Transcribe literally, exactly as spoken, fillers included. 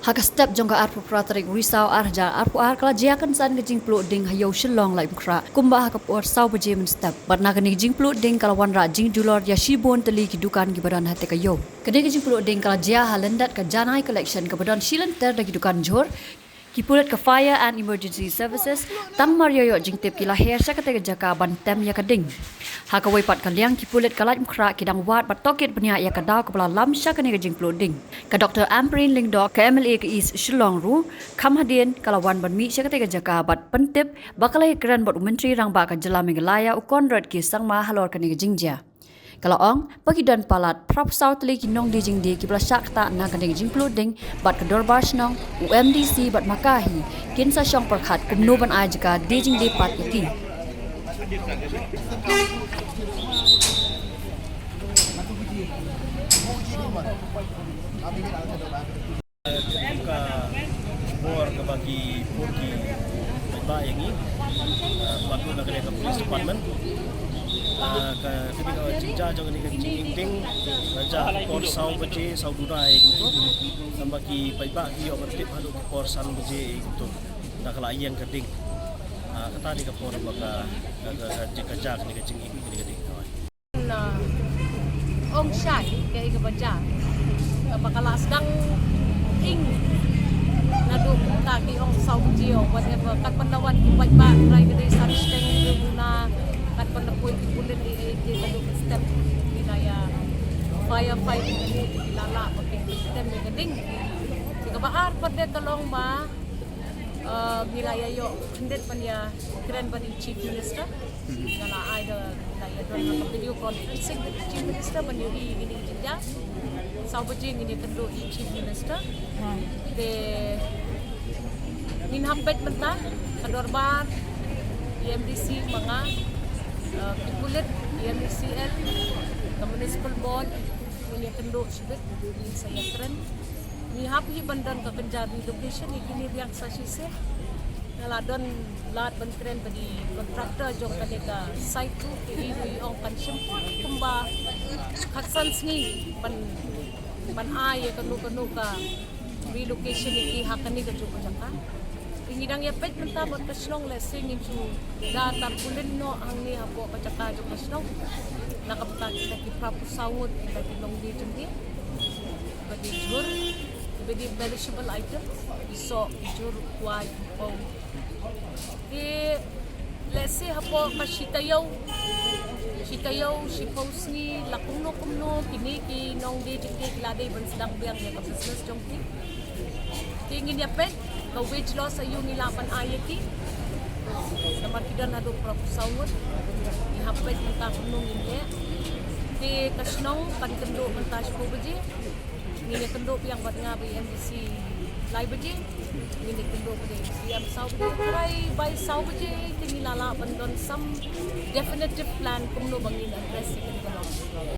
Ha ka step jong ka arphew phra tarik Risaw ar hajar arphew ar ka la jia kynsan ka jingpluh ding ha Ïew Shillong Laitumkhrah kumba ha ka por saw baje mynstep. Bad na kane ka jingpluh ding ka la wanrah jingjulor ïa shibun tylli ki dukan kiba don ha katei ka ïew. Kane ka jingpluh ding ka la jia ha lyndet ka Janai Collection kaba don shi lynter da ki dukan jhur, ki pulit ka Fire and Emergency Services, tang mar ïoh jingtip ki la her sha katei ka jaka ban tem ïa ka ding. Ha kawei pat ka liang ki pulit ka Laitumkhrah ki dang wad bad tohkit bniah ïa ka daw kaba la lam sha kane ka jingpluh ding. Ka Doctor Ampareen Lyngdoh, ka M L A ka East Shillong ruh, kham hadien ka la wan ban mih sha katei ka jaka bad pyntip ba ka la ïakren bad u Myntri Rangbah ka jylla Meghalaya u Conrad K Sangma halor kane ka jingjia. Ka la ong ba ki don palat phra phew saw tylli ki nongdie jingdie kiba la shah ktah na kane ka jingpluh ding bad ka Dorbar Shnong, u M D C bad ma ka hi kin sa shong pyrkhat kumno ban ai jaka die jingdie pat ïa ki. Ka bor kaba ki bor ki paidbah ïa ngi, ah, bad na kane ka police department. Ah, ka kane ka jingjia jong kane ka jingding ka jia por saw baje, saw duna ïa kumto. Tangba ki paidbah ki ïoh ban tip haduh por san baje ïa kumto. Da ka la ïeng ka ding. Ah, kata dei ka por ba ka, ka, ka, ka, ka jia kane ka jingding, kane ka ding. Na ong shai kaei kaba jia. Kaba ka la sdang ing naduh ka ki ong saw baje or whatever. Kat ban da wan ki paidbah trai ka dei san shiteng na kat ban da poi ki pulit, eh, eh, ki naduh ka step ki la ïa firefight ki la lah ba ki tem ka ding. Kaba ar pat de ka long ba, eh, ngi la ïa ïoh khyndiat ban ïa kren bad i Chief Minister. Nga la ai da, la ïa don ha ka video conferencing bad i Chief Minister ban ïohi ïa kine ki jingjia. Saw baje ngin ïa kynduh i Chief Minister. Te ngin hap peit mynta ka dorbar, i M D C ma nga, eh, ki pulit, i M D C L, ka municipal board, ngin ïa kynduh shibit, ngin sa ïa kren. Ngi hap hi ban don ka kynja relocation ïa kine biang sa shisien. Nga la don lad ban kren bad i contractor jong kane ka site ruh, te i ruh i ong kan shim pat kumba khatsan sngi ban, ban ai ïa kano kano ka relocation ïa ki ha kane kajuh ka jaka. Te ngi dang ïa peit mynta bad ka shnong, lehse ngin shu da tarpaulin noh hangne hapoh ka jaka jong ka shnong. Na ka bynta kita ki phra phew saw ngut kita ki nongdie jingdie. Ba dei jhur, ba dei perishable item, ki soh, ki jhur, u kwai, u phew. Te lehse hapoh ka shi taïew, shi taïew, shiphew sngi, la kumno kumno kine ki nongdie jingdie ki la dei ban sdang biang ïa ka business jong ki. Te ngin ïa peit ka wage loss aïu ngi lah ban ai ïa ki. Namar ki don haduh phra phew saw ngut. Ngi hap peit mynta kumno ngin leh. Te ka shnong kan kynduh mynta shiphew baje. Ngin ïa kynduh biang bad nga bad i M D C lai baje. Ngin ïa kynduh bad i M C M saw baje. Trai bai saw baje te ngi la lah ban don some definitive plan kumno ba ngin address ïa kane ka long.